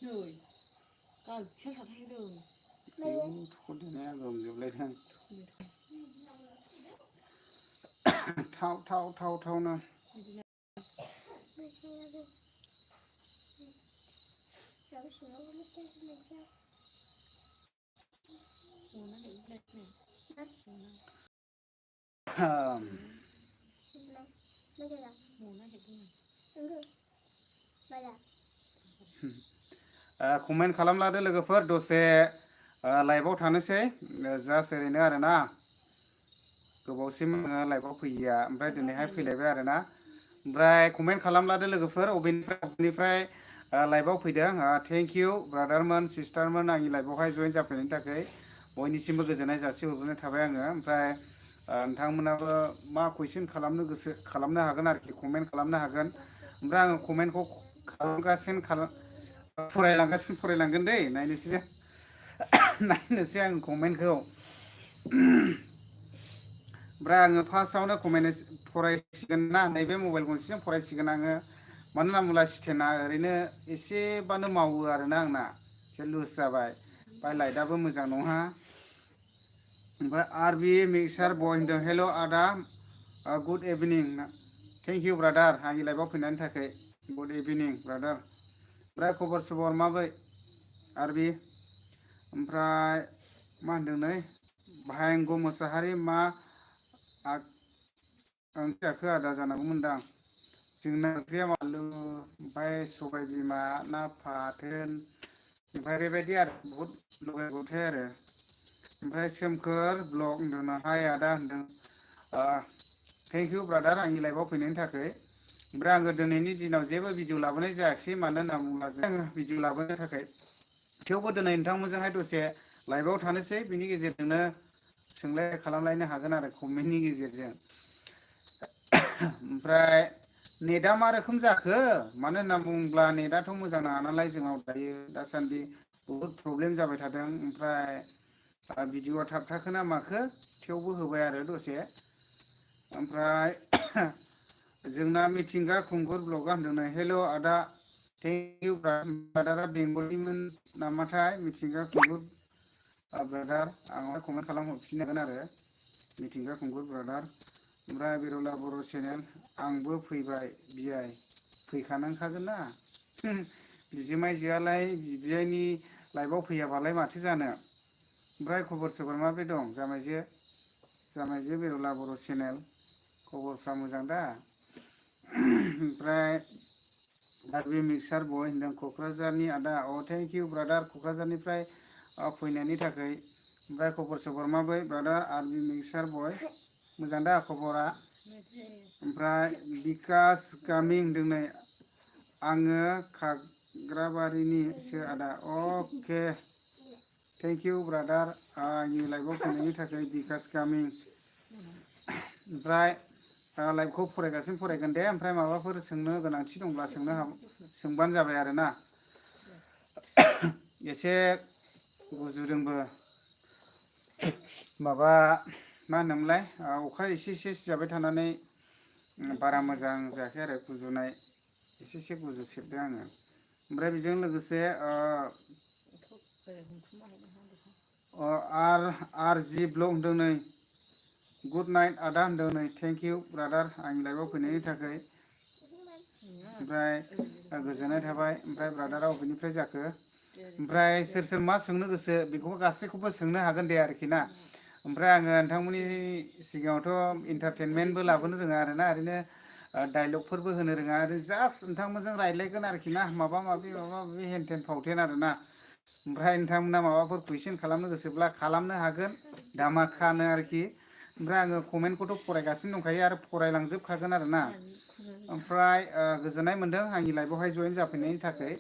Rồi, còn chưa thật hay rồi. Con này gồm dùm lên thằng thao nè. Comment खालामलादो लोगोफोर दसे लाइभआव थानोसै just ओरैनो आरोना गोबावसिम लाइभआव फैया ओमफ्राय दिनैहाय फैलायबाय आरोना ओमफ्राय कमेन्ट खालामलादो लोगोफोर अबेनिफ्राय लाइभआव फैदों थेंक इउ ब्रादारमोन सिस्टारमोन आंनि लाइभआवहाय जइन जाफैनायनि थाखाय बयनिसिमबो गोजोननाय जासिहरग्रोनाय थाबाय आङो ओमफ्राय नोंथांमोनाबो मा कुइसन खालामनो गोसो खालामनो हागोन आरोखि कमेन्ट खालामनो हागोन ओमफ्राय आङो कमेन्टखौ फरायलांगोन दै नायनोसै आं कमेन्टखौ ओमफ्राय आङो फार्स्टआवनो कमेन्ट फरायसिगोन ना नैबे मबाइल गंसेजों फरायसिगोन आङो मानो होनना बुङोब्ला स्टेना ओरैनो एसेबानो मावो आरोना आंना एसे लुज जाबाय ओमफ्राय लाइटआबो मोजां नङा ओमफ्राय आरबि मिक्सार बय होनदों हेल' आदा good evening thank you brother आंनि लाइभआव फैनायनि थाखाय गुड इभिनिं ब्रादार ओमफ्राय खबर सबर माबोरै आरबि ओमफ्राय मा होनदों नै भायंग मोसाहारि मा ओंख्रि जाखो आदा जानांगौमोनदां जोंना ओंख्रिया आलु ओमफ्राय सबाय बिमा ना फाथोन ओमफ्राय बेबायदि आरो बहुद लगाय गथाय आरो ओमफ्राय सोमखोर ब्लग होनदों हाय आदा होनदों थेंक इउ ब्रादार आंनि लाइभआव फैनायनि थाखाय ओमफ्राय आङो दिनैनि दिनाव जेबो भिडिअ लाबोनाय जायाखिसै मानो होनना बुङोब्ला आङो भिडिअ लाबोनो थाखाय थेवबो दिनै नोंथांमोनजोंहाय दसे लाइभआव थानोसै बिनि गेजेरजोंनो सोंलाय खालामलायनो हागोन आरो कमेन्टनि गेजेरजों ओमफ्राय नेटआ मा रोखोम जाखो मानो होनना बुङोब्ला नेटआथ' मोजां नङा नालाय जोंनाव दायो दासान्दि बहुद प्रब्लेम जाबाय थादों ओमफ्राय भिडिअआ थाबथाखोना माखो थेवबो होबाय आरो दसे ओमफ्राय जोंना मिथिंगा खुंगुर ब्लगआ होनदों हेल' आदा थेंक इउ ब्रादारा बेंगलिमोन नामाथाय मिथिंगा खुंगुर ब्रादार आंहाय कमेन्ट खालामहरफिनगोन आरो मिथिंगा खुंगुर ब्रादार ओमफ्राय बिरला बर' चेनेल आंबो फैबाय बियाय फैखानांखागोन ना बिजोमायजोआलाय बियायनि लाइभआव फैयाबालाय माथो जानो ओमफ्राय खबर सबर माब्रै दं जामायजो बिरला बर' चेनेल खबरफ्रा मोजां दा ओमफ्राय आरबि मिक्सार बय होनदों क'क्राझारनि आदा थेंक इउ ब्रादार क'क्राझारनिफ्राय फैनायनि थाखाय ओमफ्राय खबर सबर माब्रै ब्रादार आरबि मिक्सार बय मोजां दा खबरा ओमफ्राय बिकास गामि होनदों नै आङो खाग्राबारिनिसो आदा अके थेंक इउ ब्रादार आंनि लाइभआव फैनायनि थाखाय बिकास गामि ओमफ्राय लाइभखौ फरायगासिनो फरायगोन दे ओमफ्राय माबाफोर सोंनो गोनांथि दंब्ला सोंबानो जाबाय आरोना एसे गुजुदोंबो माबा मा होनोमोनलाय अखा एसे सिजाबाय थानानै बारा मोजां जायाखै आरो गुजुनाय एसे गुजु सेरदों आङो ओमफ्राय बेजों लोगोसे आर जि ब्लग होनदों नै गुड नाइट आदा होनदों नै थेंक इउ ब्रादार आंनि लाइभआव फैनायनि थाखाय ओमफ्राय गोजोननाय थाबाय ओमफ्राय ब्रादारा बबेनिफ्राय जाखो ओमफ्राय सोर मा सोंनो गोसो बेखौबो गासैखौबो सोंनो हागोन दे आरोखि ना ओमफ्राय आङो नोंथांमोननि सिगाङावथ' इन्टारटेनमेन्टबो लाबोनो रोङा आरोना ओरैनो डाइलगफोरबो होनो रोङा ओरैनो जास्ट नोंथांमोनजों रायज्लायगोन आरोखि ना माबा माबि हेनथेन फावथेन आरोना ओमफ्राय नोंथांमोना माबाफोर कुइसन खालामनो गोसोब्ला खालामनो हागोन दामाखानो आरोखि ओमफ्राय आङो कमेन्टखौथ' फरायगासिनो दंखायो आरो फरायलांजोबखागोन आरोना ओमफ्राय गोजोननाय मोन्दों आंनि लाइभआवहाय जइन जाफैनायनि थाखाय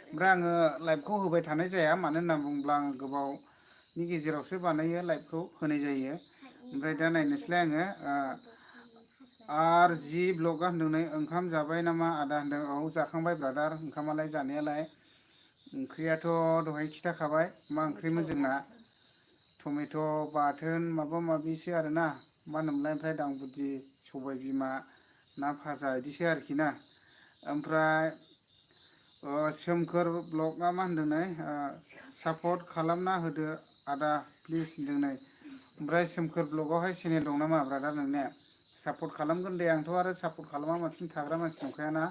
ओमफ्राय आङो लाइभखौ होबाय थानाय जाया मानो होनना बुङोब्ला आङो गोबावनि गेजेरावसो बानायो लाइभखौ होनाय जायो ओमफ्राय दा नायनोसैलाय आङो आर जि ब्लगआ होनदों नै ओंखाम जाबाय नामा आदा होनदों औ जाखांबाय ब्रादार ओंखामालाय जानायालाय ओंख्रियाथ' दहाय खिथाखाबाय मा ओंख्रिमोन जोंना टमेट' बाथोन माबा माबिसो आरोना मा होनोमोनलाय ओमफ्राय दांबुदि सबाय बिमा ना भाजा इदिसो आरोखि ना ओमफ्राय सोमखोर ब्लगआ मा होनदों नै सापर्ट खालामना होदो आदा प्लिज होनदों नै ओमफ्राय सोमखोर ब्लगआवहाय चेनेल दं नामा ब्रादार नोंनिया सापर्ट खालामगोन दे आंथ' आरो सापर्ट खालामा मानसिनि थाग्रा मानसि नंखायाना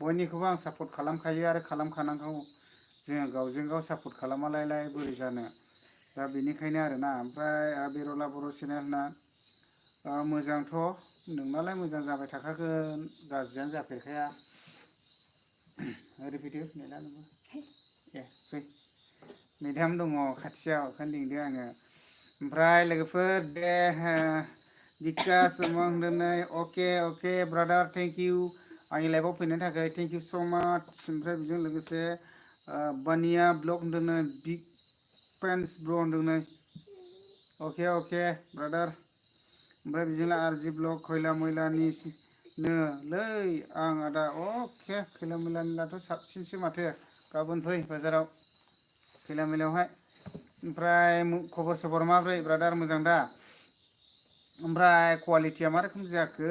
बयनिखौबो आं सापर्ट खालामखायो आरो खालामखानांगौ जोङो गावजों गाव सापर्ट खालामालायलाय बोरै जानो दा बेनिखायनो आरोना ओमफ्राय बिरला बर' चेनेलना मोजांथ' नोंनालाय मोजां जाबाय थाखागोन गाज्रियानो जाफेरखाया ओरै फैदो नेला नोङो ए फै मेदाम दङ खाथियाव ओंखायनो लिंदो आङो ओमफ्राय लोगोफोर दे बिकास होनदों नै अके ब्रादार थेंक इउ आंनि लाइफआव फैनो थाखाय थेंक इउ स' माच ओमफ्राय बेजों लोगोसे बानिया ब्लग होनदों नै बिग पेन्स ब्र होनदों नै अके ब्रादार ओमफ्राय बेजोंनो आरजि ब्लग खयला मैलानि लै आं आदा अके खैला मैलानिब्लाथ' साबसिनसो माथो गाबोन फै बाजाराव खैला मैलायावहाय ओमफ्राय खबर सबर माब्रै ब्रादार मोजां दा ओमफ्राय कुवालिटिया मा रोखोम जाखो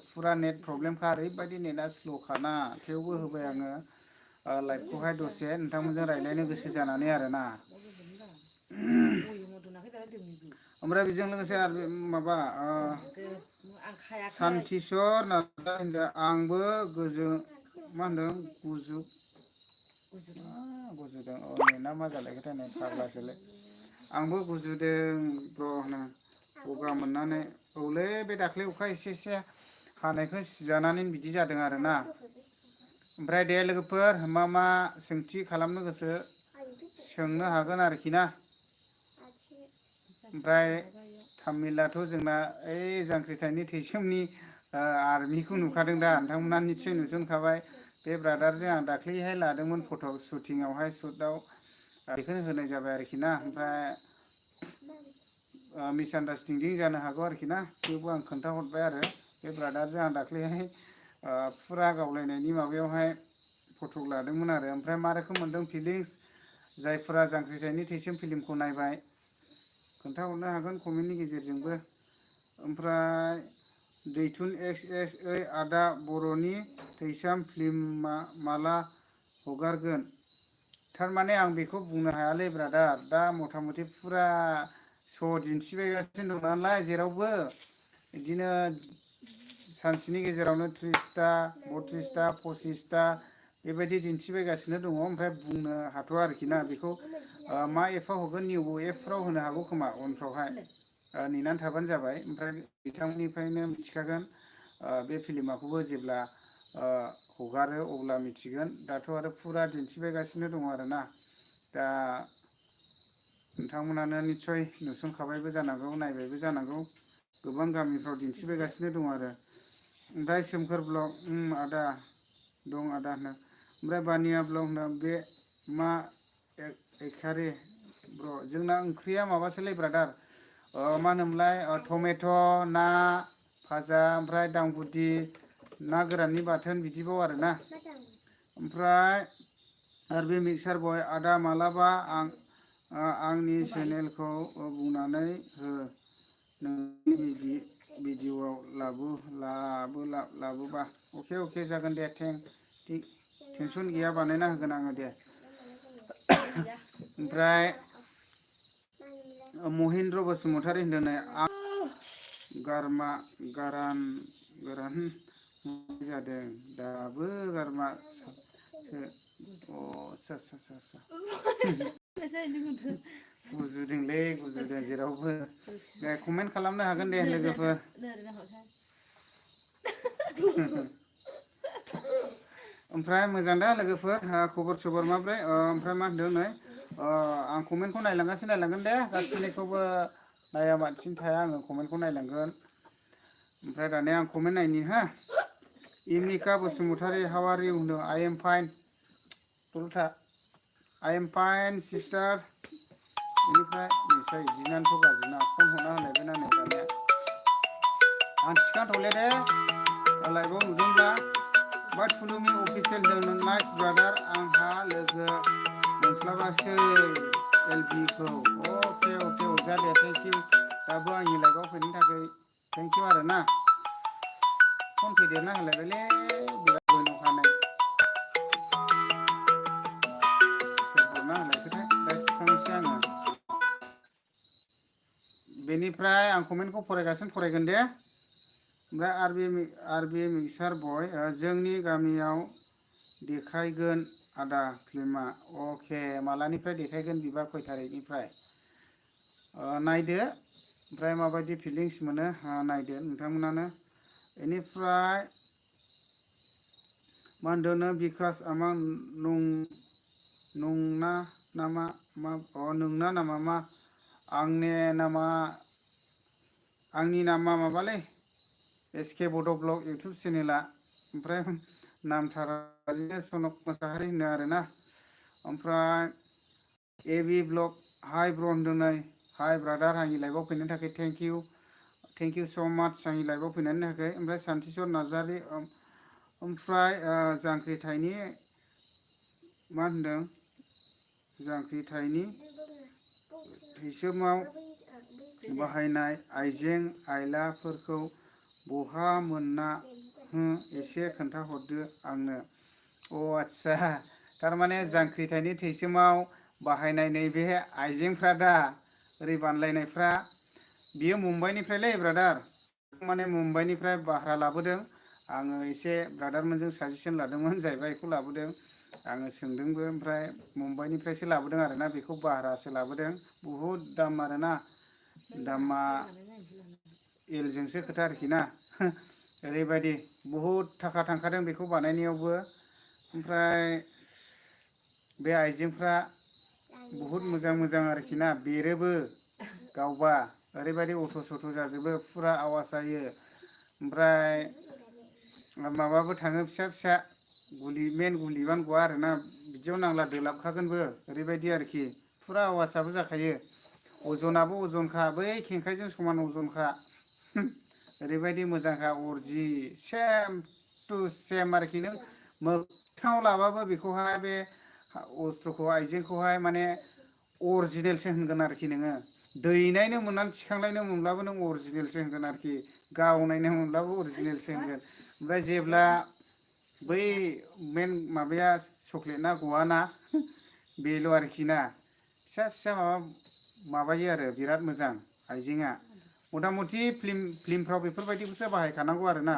फुरा नेट प्रब्लेमखा ओरैबायदि नेटआ स्ल'खाना थेवबो होबाय आङो लाइभखौहाय दसे नोंथांमोनजों रायज्लायनो गोसो जानानै आरोना ओमफ्राय बेजों लोगोसे आरो माबा सान्थिसर नार्जारि होनदों आंबो मा होनदों गुजुदों नेटआ मा जालायखोथाय नै फाग्लासोलै आंबो गुजुदों ब्र होनो गगा मोननानै औलै बे दाख्लै अखा एसे हानायखौ सिजानानै बिदि जादों आरोना ओमफ्राय दे लोगोफोर मा सोंथि खालामनो गोसो सोंनो हागोन आरोखि ना ओमफ्राय तामिलाथ' जोंना ओइ जांख्रिथायनि थैसोमनि आर्मिखौ नुखादों दा नोंथांमोना निस्सय नुसनखाबाय बे ब्रादारजों आं दाख्लैहाय लादोंमोन फट' शुटिंआवहाय शुटआव बेखौनो होनाय जाबाय आरोखि ना ओमफ्राय मिसआन्डारस्टेन्डिं जानो हागौ आरोखि ना थेवबो आं खोन्थाहरबाय आरो बे ब्रादारजों आं दाख्लैहाय फुरा गावलायनायनि माबायावहाय फट' लादोंमोन आरो ओमफ्राय मा रोखोम मोनदों फिलिंस जायफोरा जांख्रिथायनि थैसोम फिल्मखौ नायबाय खोन्थाहरनो हागोन कमेन्टनि गेजेरजोंबो ओमफ्राय दैथुन एक्स ओइ आदा बर'नि थैसाम फिल्मा माला हगारगोन थारमाने आं बेखौ बुंनो हायालै ब्रादार दा मथा मथि फुरा श' दिन्थिबायगासिनो दं नालाय जेरावबो बिदिनो सानसेनि गेजेरावनो 30ता 32ता 25ता बेबायदि दिन्थिबायगासिनो दङ ओमफ्राय बुंनो हाथ'आ आरोखि ना बेखौ मा एपआव होगोन निउ एपफ्राव होनो हागौ खोमा उनफ्रावहाय नेनानै थाबानो जाबाय ओमफ्राय बिथांनिफ्रायनो मिथिखागोन बे फिल्माखौबो जेब्ला हगारो अब्ला मिथिगोन दाथ' आरो फुरा दिन्थिबायगासिनो दङ आरोना दा नोंथांमोनानो निस्सय नुसनखाबायबो जानांगौ नायबायबो जानांगौ गोबां गामिफ्राव दिन्थिबायगासिनो दं आरो ओमफ्राय सोमखोर ब्लग आदा दं आदा होनो ओमफ्राय बानिया ब्लग होनो बे मा एखारे ब्र जोंना ओंख्रिया माबासोलै ब्रादार मा होनोमोनलाय टमेट' ना भाजा ओमफ्राय दांबुदि ना गोराननि बाथोन बिदिबाव आरोना ओमफ्राय आरो बे मिक्सार बय आदा मालाबा आंनि चेनेलखौ बुंनानै हो नोंनि भिडिअ'आव लाबोबा अके जागोन दे टेनसन गैया बानायना होगोन आङो दे ओमफ्राय महेन्द्र बसुमतारी होनदों नै गारान जादों दाबो गारमा गुजुदोंलै जेरावबो दे कमेन्ट खालामनो हागोन दे लोगोफोर ओमफ्राय मोजां दा लोगोफोर खबर सबर माब्रै ओमफ्राय मा होनदों नै आं कमेन्टखौ नायलांगोन दे गासैनिखौबो नायालासिनो थाया आङो कमेन्टखौ नायलांगोन ओमफ्राय दानिया आं कमेन्ट नायनि इमिका बसुमतारी हाउ आर इउ होनदों आइ am fine I am fine sister बेनिफ्राय नोंसोर जिनानोथ' गाज्रिना फन हरना होलायबाय ना नै दानिया आं थिखांथ'ले दे लाइभआव नुदोंब्ला बाट फुलुमि अफिसियेल होनदों नाइस ब्रादार आंहा लोगो मोनस्लाबासै एलबिखौ अके अरजाया दे थेंक इउ दाबो आंनि लाइफआव फैनायनि थाखाय थेंक इउ आरो ना फन फैदेरना होलायबायलै बिराद बयनाव खानाय सोर हरना होलायखोथाय दा थिखांनोसै आङो बेनिफ्राय आं कमेन्टखौ फरायगोन दे ओमफ्राय आरबि मिक्सार बय जोंनि गामियाव देखायगोन आदा फिल्मा अके मालानिफ्राय देखायगोन बिबा खय थारिखनिफ्राय नायदो ओमफ्राय माबायदि फिलिंस मोनो नायदो नोंथांमोनानो बेनिफ्राय मा होनदोंनो बिकास आमां नंना नामा नोंना नामा मा आंनि नामा माबालै एसके बड' ब्लग इउटुब चेनेला ओमफ्राय नामथारा सनक मोसाहारि होनो आरोना ओमफ्राय এবि ब्लग हाइ ब्र होनदों नै हाइ ब्रादार आंनि लाइफआव फैनायनि थाखाय थेंक इउ स' माच आंनि लाइफआव फैनायनि थाखाय ओमफ्राय सान्तिस्वर नार्जारि ओमफ्राय जांख्रिथायनि मा होनदों जांख्रिथायनि थैसोमाव बाहायनाय आइजें आइलाफोरखौ बहा मोन्ना एसे खोन्थाहरदो आंनो आच्छा थारमाने जांख्रिथायनि थैसोमाव बाहायनाय नैबे आइजेंफ्रा दा ओरै बानलायनायफ्रा बियो मुम्बाइनिफ्रायलै ब्रादार माने मुम्बाइनिफ्राय भारा लाबोदों आङो एसे ब्रादारमोनजों साजेसन लादोंमोन जाहैबाय बेखौ लाबोदों आङो सोंदोंबो ओमफ्राय मुम्बाइनिफ्रायसो लाबोदों आरोना बेखौ भारासो लाबोदों बुहुद दाम आरोना दामा एलजोंसो खोथा आरोखि ना ओरैबायदि बुहुद थाखा थांखादों बेखौ बानायनायावबो ओमफ्राय बे आइजेंफ्रा बुहुद मोजां आरोखि ना बेरोबो गावबा ओरैबायदि अट' सथ' जाजोबो फुरा आवाज जायो ओमफ्राय माबाबो थाङो फिसा मेन गुलिबानो गवा आरोना बिदियाव नांला दोलाबखागोनबो ओरैबायदि आरोखि फुरा आवाजाबो जाखायो अजनाबो अजनखा बै खेंखाइजों समान अजनखा ओरैबायदि मोजांखा अरजि सेम टु सेम आरोखि नों मोगथाङाव लाबाबो बेखौहाय बे अस्त्रखौ आइजेंखौहाय माने अरिजिनेलसो होनगोन आरोखि नोङो दैनायनो मोननानै थिखांलायनो मोनब्लाबो नों अरिजिनेलसो होनगोन आरोखि गावनायनो मोनब्लाबो अरिजिनेलसो होनगोन ओमफ्राय जेब्ला बै मेन माबाया चक्लेटना गवाना बेल' आरोखि ना फिसा माबायो आरो बिराद मोजां आइजेंआ मथा मथि फिल्मफ्राव बेफोरबायदिखौसो बाहायखानांगौ आरोना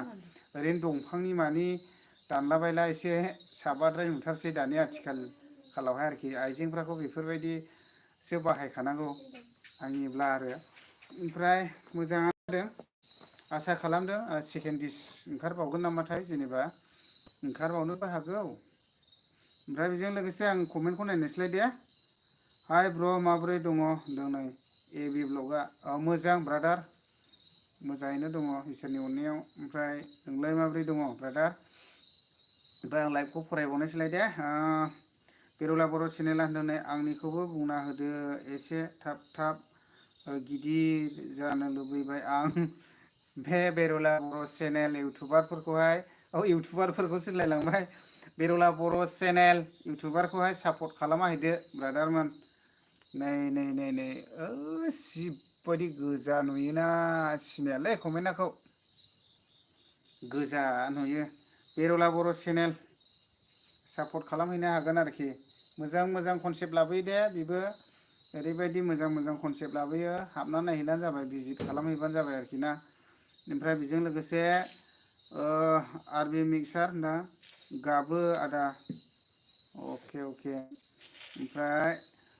ओरैनो दंफांनि मानि दानलाबायला एसे साबाद्राय नुथारसै दानि आथिखालावहाय आरोखि आइजेंफोरखौ बेफोरबायदिसो बाहायखानांगौ आंनिब्ला आरो ओमफ्राय मोजाङानो जादों आसा खालामदों सेकेन्ड डिस ओंखारबावगोन नामाथाय जेनेबा ओंखारबावनोबो हागौ ओमफ्राय बेजों लोगोसे आं कमेन्टखौ नायनोसैलाय दे हाय ब्र माबोरै दङ होनदों नै এবि ब्लगआ मोजां ब्रादार मोजाङैनो दङ इसोरनि अननायाव ओमफ्राय नोंलाय माबोरै दङ ब्रादार ओमफ्राय आं लाइभखौ फरायबावनोसैलाय दे बेरला बर' चेनेला होनदों नै आंनिखौबो बुंना होदो एसे थाब गिदिर जानो लुबैबाय आं बे बेरला बर' चेनेल इउटुबारफोरखौ सोलायलांबाय बेरला बर' चेनेल इउटुबारखौहाय सापर्ट खालामना हैदो ब्रादारमोन नै जिबायदि गोजा नुयोना सिनायालै कमेन्टखौ गोजा नुयो बेरला बर' चेनेल सापर्ट खालामहैनो हागोन आरोखि मोजां कनसेप्ट लाबोयो दे बेबो ओरैबायदि मोजां कनसेप्ट लाबोयो हाबनानै नायहैबानो जाबाय भिजिट खालामहैबानो जाबाय आरोखि ना ओमफ्राय बेजों लोगोसे आरबि मिक्सार होनदों गाबो आदा अके ओमफ्राय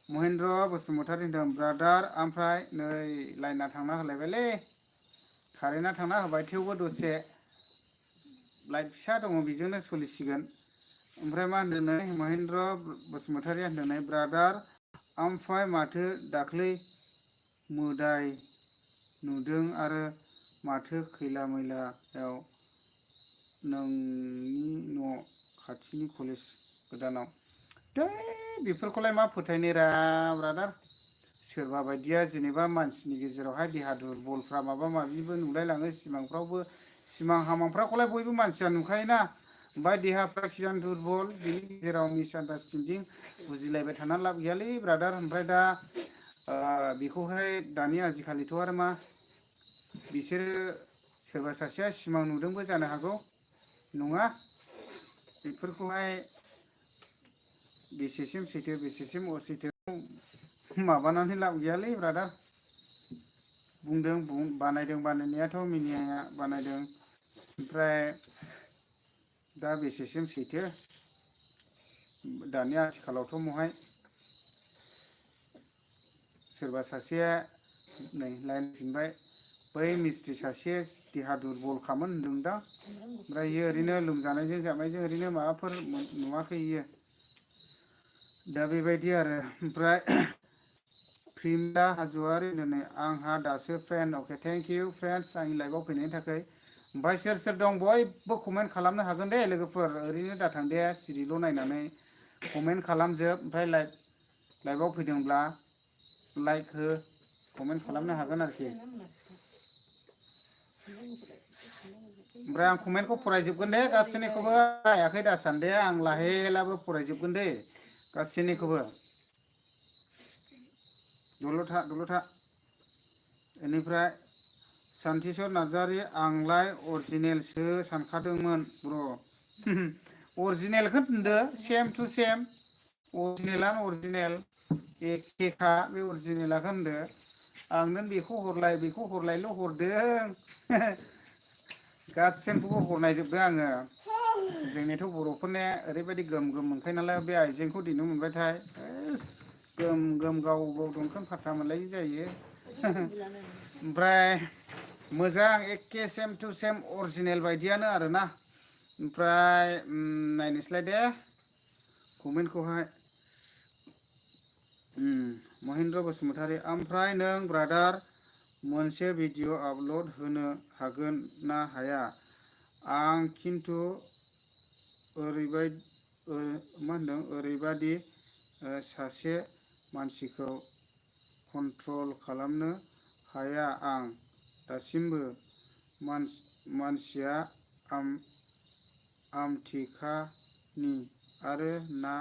महेन्द्र बसुमतारी होनदों ब्रादार ओमफ्राय नै लाइना थांना होलायबायलै कारेन्टआ थांना होबाय थेवबो दसे लाइट फिसा दङ बेजोंनो सोलिसिगोन ओमफ्राय मा होनदों नै महेन्द्र बसुमतारिया होनदों नै ब्रादार ओमफ्राय माथो दाख्लै मोदाय नुदों आरो माथो खैला मैलायाव नोंनि न' खाथिनि कलेज गोदानाव बेफोरखौलाय मा फोथायनो ब्रादार सोरबा बायदिया जेनेबा मानसिनि गेजेरावहाय देहा दुरबलफ्रा माबा माबिबो नुलायलाङो सिमां हामांफ्राखौलाय बयबो मानसिया नुखायोना ओमफ्राय देहाफ्रा खिजानो दुरबल बिनि गेजेराव मिस आन्दारस्टेन्डिं बुजिलायबाय थाना लाब गैयालै ब्रादार ओमफ्राय दा बेखौहाय दानि आजिखालिथ' आरो मा बिसोरो सोरबा सासेया सिमां नुदोंबो जानो हागौ नङा बेफोरखौहाय बेसेसिम सैथो बेसेसिम असैथो माबानानै लाब गैयालै ब्रादार बुंदों बानायदों बानायनायाथ' मिनिया बानायदों ओमफ्राय दा बेसेसिम सैथो दानि आथिखालावथ' महाय सोरबा सासेया नै रायलायफिनबाय बै मिस्थ्रि सासे देहा दुरबलखामोन होनदोंदां ओमफ्राय इयो ओरैनो लोमजानायजों जाबनायजों ओरैनो माबाफोर नुवाखै इयो दा बेबायदि आरो ओमफ्राय प्रिमदा हाज'वारि होननानै आंहा दासो friend okay thank you friends आंनि लाइफआव फैनायनि थाखाय ओमफ्राय सोर सोर दं बयबो कमेन्ट खालामनो हागोन दे लोगोफोर ओरैनो दाथां दे सिरिल' नायनानै कमेन्ट खालामजोब ओमफ्राय लाइभआव फैदोंब्ला लाइक हो कमेन्ट खालामनो हागोन आरोखि ओमफ्राय आं कमेन्टखौ फरायजोबगोन दे गासैनिखौबो हायाखै दासान दे आं लाहेलाबो फरायजोबगोन दे गासैनिखौबो दल'था बेनिफ्राय सान्थिसर नार्जारि आंलाय अरिजिनेलसो सानखादोंमोन ब्र अरिजिनेलखौनो होनदो सेम टु सेम अरिजिनेलानो अरिजिनेल एखेखा बे अरिजिनेलाखौ होनदो आं नों बेखौ हरलायल' हरदों गासैखौबो हरनायजोबदों आङो जोंनिथ' बर'फोरनिया ओरैबायदि गोम गोम मोनखायो नालाय बे आइजेंखौ दिनो मोनबायथाय गोम गोम गाव गाव दंखोन फाथा मोनलायि जायो ओमफ्राय मोजां एखे सेम टु सेम अरिजिनेल बायदियानो आरोना ओमफ्राय नायनोसैलाय दे कमेन्टखौहाय महेन्द्र बसुमतारी ओमफ्राय नों ब्रादार मोनसे भिडिअ आपल'ड होनो हागोन ना हाया आं खिन्थु ओरैबायदि सासे मानसिखौ कन्ट्रल खालामनो हाया आं दासिमबो मानसिया आमथिखानि आरो ना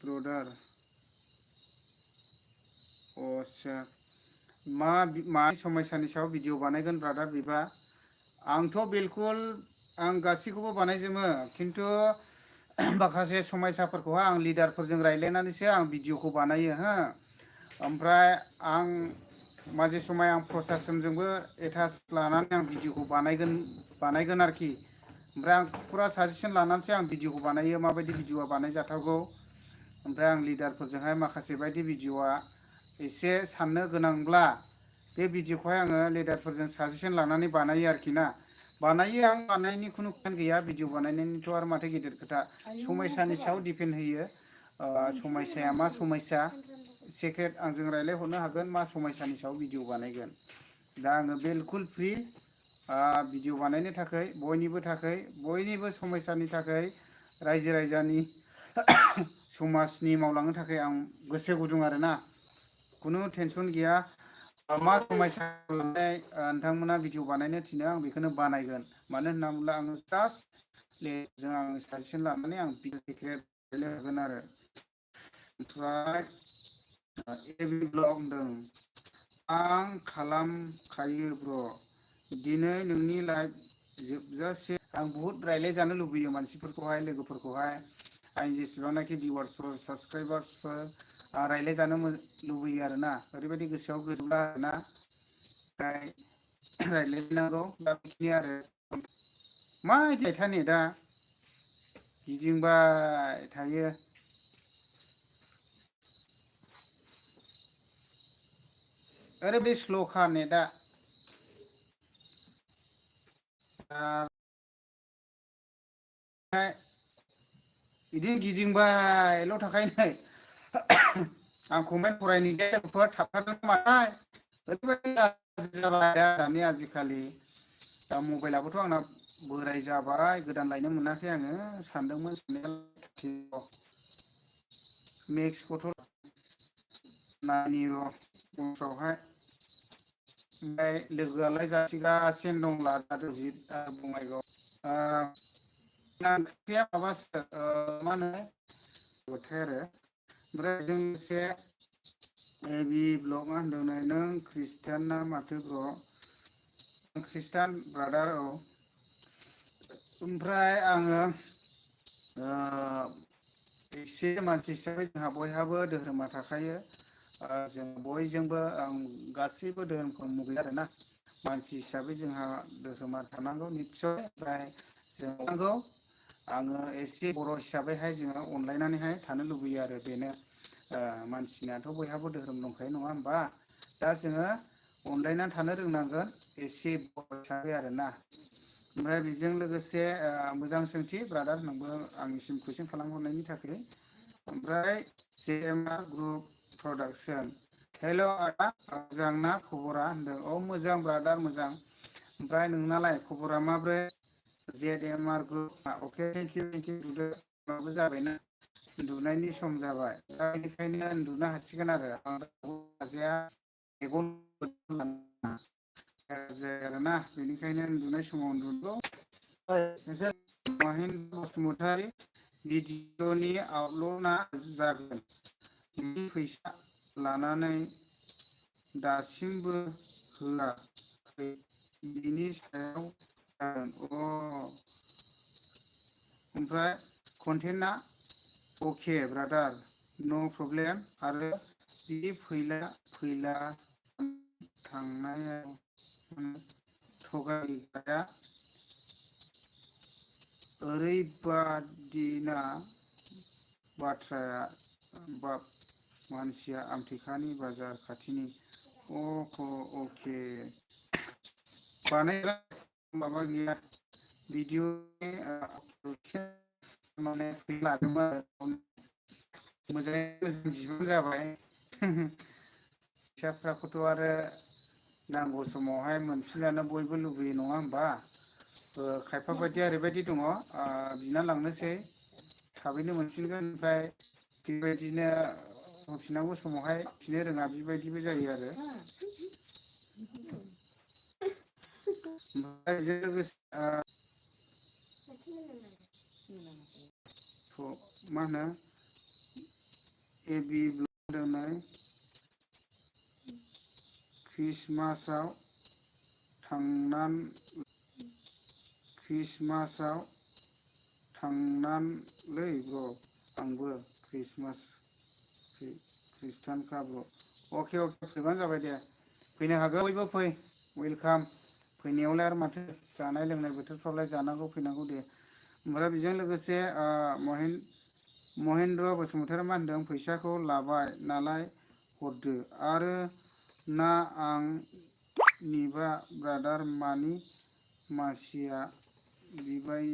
ब्रदार अ मा समयसानि सायाव भिडिअ बानायगोन ब्रादार बिबा आंथ' बिलकुल आं गासैखौबो बानायजोबो खिन्थु माखासे समयसाफोरखौहाय आं लिडारफोरजों रायज्लायनानैसो आं भिडिअखौ बानायो हो ओमफ्राय आं माजे समाय आं प्रसासनजोंबो एटाच लानानै आं भिडिअखौ बानायगोन आरोखि ओमफ्राय आं फुरा साजेसन लानानैसो आं भिडिअखौ बानायो माबायदि भिडिअआ बानायजाथावगौ ओमफ्राय आं लिडारफोरजोंहाय माखासे बायदि भिडिअआ एसे साननो गोनांब्ला बे भिडिअखौहाय आङो लिडारफोरजों साजेसन लानानै बानायो आरोखि ना बानायो आं बानायनायनि खुनु खोथा गैया भिडिअ बानायनायनिथ' आरो माथो गिदिर खोथा समयसानि सायाव दिपेन्ड होयो समयसाया मा समयसा सेकेन्ड आंजों रायज्लायहरनो हागोन मा समयसानि सायाव भिडिअ बानायगोन दा आङो बिलकुल फ्रि भिडिअ बानायनो थाखाय बयनिबो समयसानि थाखाय रायजो राजानि समाजनि मावलांनो थाखाय आं गोसो गुदुं आरोना खुनु टेनसन गैया मा समयसा नोंथांमोना भिडिअ बानायनो थिनो आं बेखौनो बानायगोन मानो होनना बुङोब्ला आङो जास्ट जों आं साजेसन लानानै आं रायज्लायहरगोन आरो ओमफ्राय एभि ब्लग होनदों आं खालामखायो ब्र दिनै नोंनि लाइफ जोबजासे आं बुहुद रायज्लायजानो लुबैयो मानसिफोरखौहाय लोगोफोरखौहाय आं जेसेबांनाखि भिवार्सफोर साबसक्राइबार्सफोर रायज्लायजानो लुबैयो आरोना ओरैबायदि गोसोआव गोजोनला आरोना ओमफ्राय रायज्लायनांगौ दा बेखिनि आरो मा इदियैथा नेदा गिदिंबाय थायो ओरैबायदि स्ल'खा नेदा बिदिनो गिदिंबायल' थाखायो नै आं कमेन्ट फरायनो गैयाफोर थाबथादों माथाय ओरैबायदि जाबाय दानि आजिखालि दा मबाइलाबोथ' आंना बोराय जाबाय गोदान लायनो मोनाखै आङो सानदोंमोन साननाया मेक्सखौथ' नानि र' उनफ्रावहाय ओमफ्राय लोगोआलाय जासिगासिनो दं लादाजित बङाइगाव ओंख्रिया माबासो मा होनो थाय आरो ओमफ्राय जों लोगोसे एबि ब्लगआ होनदों नै नों खृष्टान ना माथो ब्र' खृष्टान ब्रादार औ ओमफ्राय आङो एसे मानसि हिसाबै जोंहा बयहाबो धोरोमा थाखायो जों बयजोंबो गासैबो धोरोमखौ मुगैयो आरोना मानसि हिसाबै जोंहा धोरोमा थानांगौ निस्सय ओमफ्राय जों नांगौ आङो एसे बर' हिसाबैहाय जोङो अनलायनानैहाय थानो लुबैयो आरो बेनो मानसिनाथ' बयहाबो धोरोम दंखायो नङा होमबा दा जोङो अनलायनानै थानो रोंनांगोन एसे बर' हिसाबै आरोना ओमफ्राय बेजों लोगोसे मोजां सोंथि ब्रादार नोंबो आंनिसिम कुइसन खालामहरनायनि थाखाय ओमफ्राय CMR ग्रुप प्रडाक्सन हेल' आदा मोजांना खबरा होनदों औ मोजां ब्रादार मोजां ओमफ्राय नोंनालाय खबरा माब्रै ZMR ग्रुप अके थेंकिउ उन्दुदोबाबो जाबायना उन्दुनायनि सम जाबाय दा बेनिखायनो उन्दुनो हासिगोन आरो जाया मेगन जाया आरोना बेनिखायनो उन्दुनाय समाव उन्दुदों माहिन बसुमतारी भिडिअनि आपल'डआ जागोन नि फैसा लानानै दासिमबो होआखै बिनि सायाव जागोन ओमफ्राय कन्टेन्टआ अके ब्रादार न' प्रब्लेम आरो बि फैला थांनायाव थगायग्राया ओरैबादिना बाथ्राया बाब मानसिया आमथेखानि बाजार खाथिनि अके बानायग्रा माबा गैया भिडिअ माने लादोंमोन आरो मोजाङै मोजां बिबानो जाबाय फैसाफ्राखौथ' आरो नांगौ समावहाय मोनफिनजानो बयबो लुबैयो नङा होमबा खायफा बायदिया ओरैबायदि दङ बिना लांनोसै थाबैनो मोनफिनगोन ओमफ्राय बेबायदिनो होफिननांगौ समावहाय फिनो रोङा बेबायदिबो जायो आरो ओमफ्राय बेजों लोगोसे मा होनो एबि ब्लग ख्रिस्टमासाव थांनानलै ब्र आंबो खृष्टानखा ब्र अके फैबानो जाबाय दे फैनो हागौ बयबो फै वेलकाम फैनायावलाय आरो माथो जानाय लोंनाय बोथोरफ्रावलाय जानांगौ फैनांगौ दे ओमफ्राय बेजों लोगोसे महेन्द्र बसुमतारी मा होनदों फैसाखौ लाबाय नालाय हरदो आरो ना आं निबा ब्रादार मानि मासिया बिबाय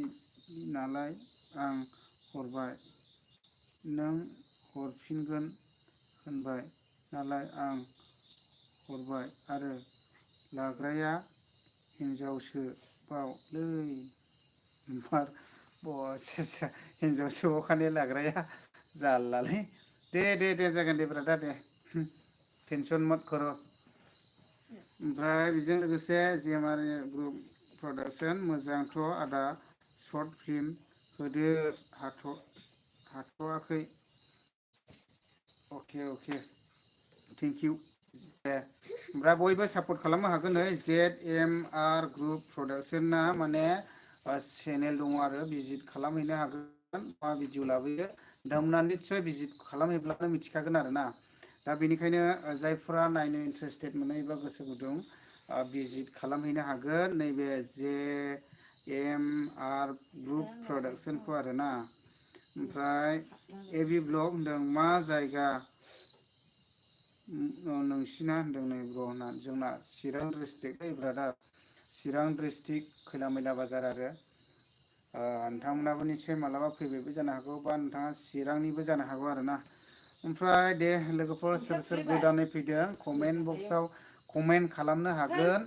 नालाय आं हरबाय नों हरफिनगोन होनबाय नालाय आं हरबाय आरो लाग्राया हिनजावसो बावलै बार बस हिनजावसो बावखाने लाग्राया जारलालै दे जागोन दे ब्रादार दे टेनसन मत कर' ओमफ्राय बेजों लोगोसे CMR ग्रुप प्रडाक्सन मोजांथ' आदा सर्ट फिल्म होदो हाथ'वाखै अके थेंकिउ दे ओमफ्राय बयबो सापर्ट खालामनो हागोन नै ZMR ग्रुप प्रडाक्सना माने चेनेल दङ आरो भिजिट खालामहैनो हागोन मा भिडिअ लाबोयो नोंथांमोना निस्सय भिजिट खालामहैब्लानो मिथिखागोन आरोना दा बेनिखायनो जायफोरा नायनो इन्टारेस्टेड मोनो एबा गोसो गुदुं भिजिट खालामहैनो हागोन नैबे ZMR ग्रुप प्रडाक्सनखौ आरोना ओमफ्राय एबि ब्लग होनदों मा जायगा नोंसिना होनदों नै ब्र होनना जोंना चिरां डिस्ट्रिक्ट ब्रादार चिरां डिस्ट्रिक्ट खैला मैला बाजार आरो नोंथांमोनाबो निस्सय मालाबा फैबायबो जानो हागौ बा नोंथाङा चिरांनिबो जानो हागौ आरोना ओमफ्राय दे लोगोफोर सोर सोर गोदानै फैदों कमेन्ट बक्सआव कमेन्ट खालामनो हागोन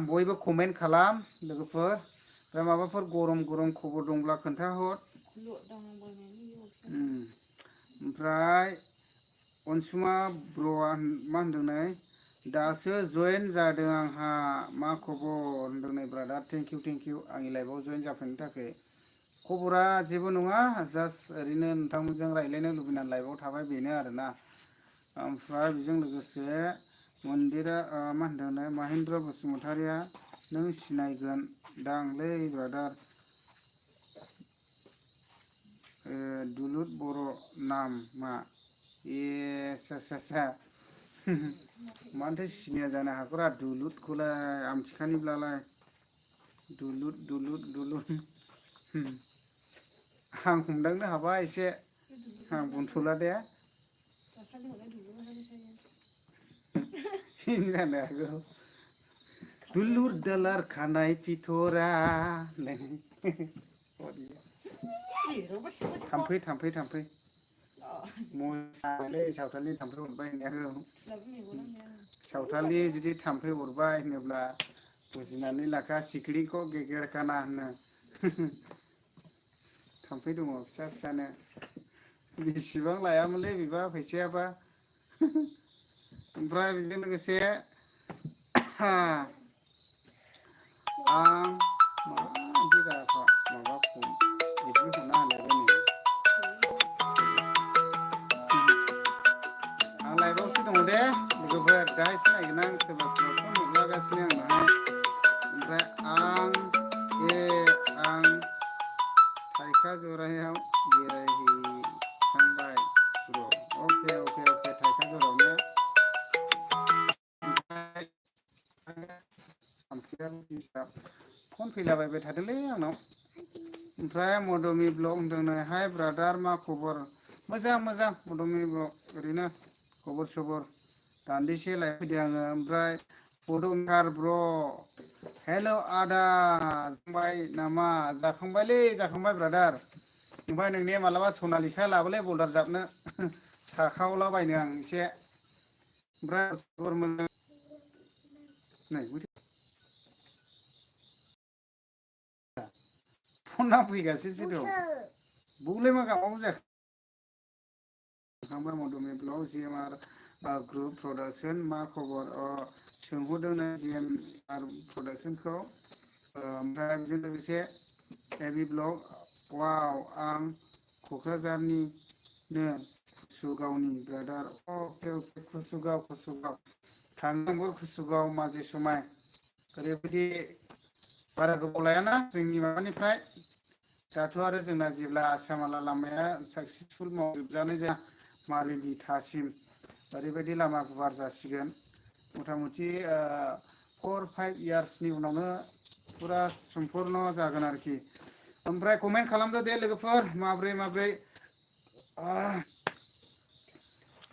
बयबो कमेन्ट खालाम लोगोफोर ओमफ्राय माबाफोर गरम खबर दंब्ला खोन्थाहर ओमफ्राय अनसुमा ब्र'आ मा होनदों नै दासो जयेन जादों आंहा मा खबर होनदों नै ब्रादार थेंकिउ आंनि लाइफआव जयेन जाफैनो थाखाय खबरा जेबो नङा जास्ट ओरैनो नोंथांमोनजों रायज्लायनो लुबैनानै लाइभआव थाबाय बेनो आरोना ओमफ्राय बेजों लोगोसे मन्दिरा मा होनदों महेन्द्र बसुमतारिया नों सिनायगोन दांलै ब्रादार दुलुर बर' नामा सा मानोथो सिनाया जानो हाखोरा दुलुरखौलाय आमथिखानिब्लालाय दुलुर आं हमदांनो हाबाय एसे आं बुंथ'ला दे जानो हागौ दुलुर दालार खानाय फिथरा थाम्फै मोसालै सावथालनि थाम्फै अरबाय होननायखौ सावथालनि जुदि थाम्फै अरबाय होनोब्ला बुजिनानै लाखा सिखिरिखौ गेगेर खाना होनो थाम्फै दङ फिसा फिसानो बेसेबां लायामोनलै बेबा फैसायाबा ओमफ्राय बेजों लोगोसे आं आं लाइभआवसो दङ दे लोगोफोर दाहाय सिनायगोन आं सोरबा सोरबा फन हरलागासिनो आंनाहाय ओमफ्राय आं थाइखा जरायाव बेरायहैखांबाय अके थाइखा जरायावनो फन फैलाबायबाय थादोंलै आंनाव ओमफ्राय मदमि ब्लग होनदों हाय ब्रादार मा खबर मोजां मदमि ब्लग ओरैनो खबर सबर दान्दिसे लायफैदों आङो ओमफ्राय पदमथार ब्र' हेल' आदा जाखांबाय नामा जाखांबाय ब्रादार ओमफ्राय नोंने मालाबा सनालिखा लाबोलै बल्दार जाबनो साखावलाबायनो आं एसे ओमफ्राय खबर मोजां नै फना फैगासिनोसो दं बावलाय मा गाबबावो जाखो मदमि ब्लग जिएमआर ग्रुप प्रडाक्सन मा खबर सोंहरदों जिएमआर प्रडाक्सनखौ ओमफ्राय बेजों लोगोसे एबि ब्लग वाव आं क'क्राझारनिनो कुसुगावनि ब्रादार अके कुसुगाव थांनांगौ कुसुगाव माजे समाय ओरैबायदि बारा गोबाव लायाना जोंनि माबानिफ्राय दाथ' आरो जोंना जेब्ला आसामाला लामाया साक्सेसफुल मावजोबजानाय जाया मालि बिथासिम ओरैबायदि लामा गुवार जासिगोन मथा मथि 4-5 इयार्सनि उनावनो फुरा सम्पुर्ण जागोन आरोखि ओमफ्राय कमेन्ट खालामदो दे लोगोफोर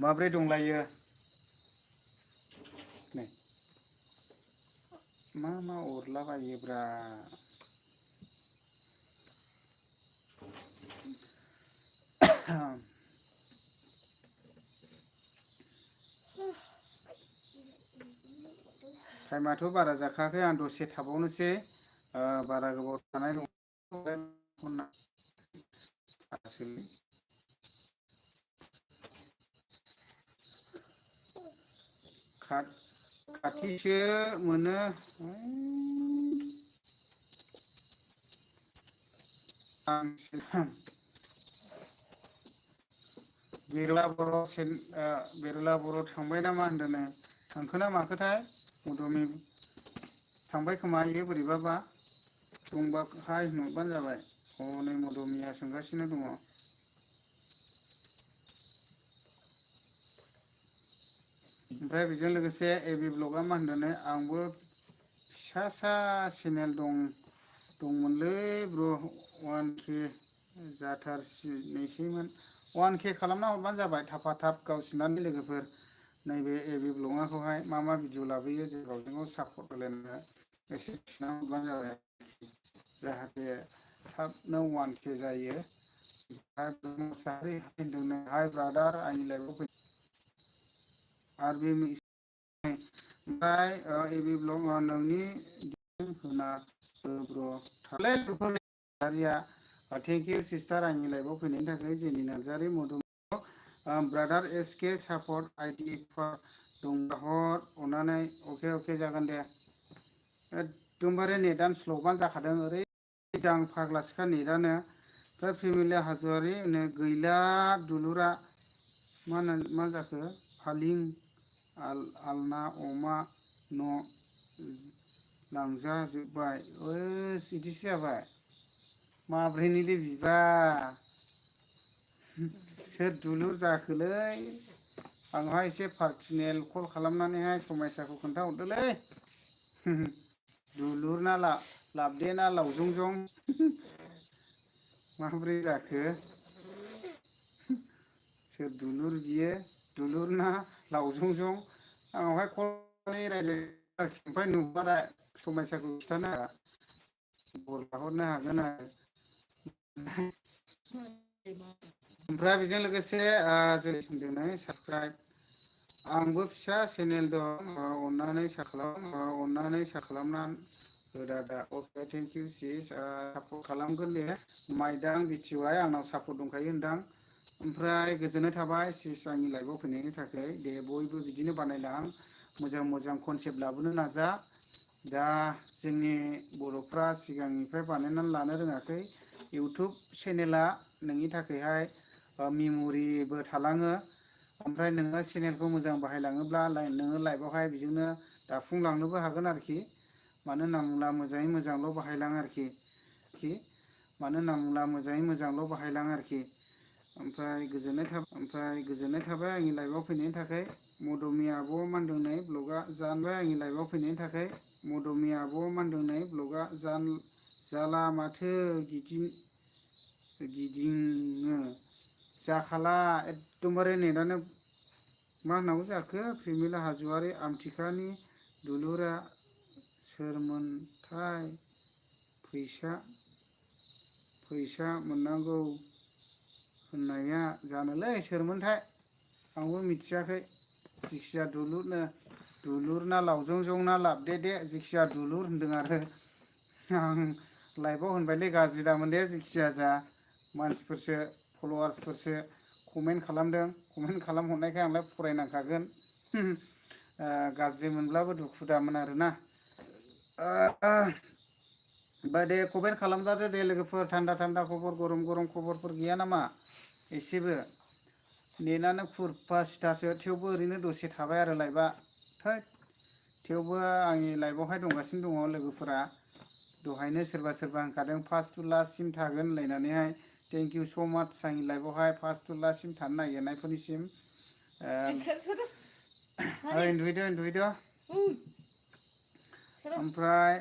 माब्रै दंलायो नै मा अरलाबायोब्रा टाइमाथ' बारा जाखायाखै आं दसे थाबावनोसै बारा गोबाव थानाय नङा खाथिसो मोनो बिरला बर' थांबाय नामा होनदों थांखोना माखोथाय मदमि थांबाय खोमा इयो बोरैबाबा दंबा हाय होनहरबानो जाबाय हनै मदमिया सोंगासिनो दङ ओमफ्राय बेजों लोगोसे एबि ब्लगआ मा होनदों आंबो फिसा चेनेल दंमोनलै ब्र 1K जाथारनोसैमोन 1K खालामना हरबानो जाबाय थाब गावसिनानो लोगोफोर नैबे एबि ब्लगआखौहाय मा भिडिअ लाबोयो जों गावजों गाव सापर्ट होलायनो एसे खिना हरबानो जाबाय जाहाथे थाबनो 1K जायो हाय ब्रादार आंनि लाइफआव फै आरो बे ओमफ्राय एबि ब्लग नोंनि होना ब्र थेंक इउ सिस्टार आंनि लाइफआव फैनायनि थाखाय जेनि Narzary brother SK support ID दंबा हर अननानै अके जागोन दे एकदमबारे नेटआनो स्ल'बानो जाखादों ओरै आं फाग्लासोखा नेटआनो फेमिला हाज'वारि गैला दुलुरा मा जाखो फालिं आलना अमा न' लांजाजोब्बाय ओस इदिसो जाबाय माब्रैनिलै बिबा सोर दुलुर जाखोलै आंहा एसे पार्सनेल कल खालामनानैहाय समयसाखौ खोन्थाहरदोलै दुलुर ना लाबदे ना लावजं जं माब्रै जाखो सोर दुलुर बियो दुलुर ना लावजं जं आंनावहाय कल रायलाय ओमफ्राय नुबाथाय समयसाखौ खिथानो खबर लाहरनो हागोन आरो ओमफ्राय बेजों लोगोसे जेरै थिनदों साबसक्राइब आंबो फिसा चेनेल दं अननानै सार्च खालामनानै होदो आदा अके थेंक इउ सिस सापर्ट खालामगोन दे माइदां बिटिवाइ आंनाव सापर्ट दंखायो होनदां ओमफ्राय गोजोननाय थाबाय सिस आंनि लाइफआव फैनायनि थाखाय दे बयबो बिदिनो बानायलां मोजां मोजां कनसेप्ट लाबोनो नाजा दा जोंनि बर'फ्रा सिगांनिफ्राय बानायनानै लानो रोङाखै इउटुब चेनेला नोंनि थाखायहाय मेम'रिबो थालाङो ओमफ्राय नोङो चेनेलखौ मोजां बाहायलाङोब्ला नोङो लाइफआवहाय बेजोंनो दाफुंलांनोबो हागोन आरोखि मानो होनना बुङोब्ला मोजाङै मोजांल' बाहायलां आरोखि मानो होनना बुङोब्ला मोजाङै मोजांल' बाहायलां आरोखि ओमफ्राय गोजोननाय थाबाय आंनि लाइफआव फैनायनि थाखाय मदमि आब' मानदों नै ब्लगआ जानबाय आंनि लाइफआव फैनायनि थाखाय मदमि आब' मानदों नै ब्लगआ जाला माथो गिदिङो जाखाला एकदमबारे नेटानो मा होननांगौ जाखो प्रेमिला हाज'वारि आमथिखानि दुलुरा सोरमोनथाय फैसा मोननांगौ होननाया जानोलै सोरमोनथाय आंबो मिथियाखै जिखिजाया दुलुर ना लावजं जं ना लाबदे जिखिजाया दुलुर होनदों आरो आं लाइफआव होनबायलै गाज्रि दामोन दे जिखिजाया जा मानसिफोरसो फल'वार्सफोरसो कमेन्ट खालामदों कमेन्ट खालामहरनायखाय आंलाय फरायनांखागोन गाज्रि मोनब्लाबो दुखु दामोन आरोना ओमफ्राय दे कमेन्ट खालामजादो दे लोगोफोर थान्दा खबर गरम खबरफोर गैया नामा एसेबो नेटानो खुरफा सिथासो थेवबो ओरैनो दसे थाबाय आरो लाइभआ थोद थेवबो आंनि लाइभआवहाय दंगासिनो दङ लोगोफोरा दहायनो सोरबा होनखादों फार्स्ट टु लास्टसिम थागोन होनलायनानैहाय थेंक इउ स' माच आंनि लाइभआवहाय फार्स्ट टु लास्टसिम थानो नागिरनायफोरनिसिम उन्दुहैदो ओमफ्राय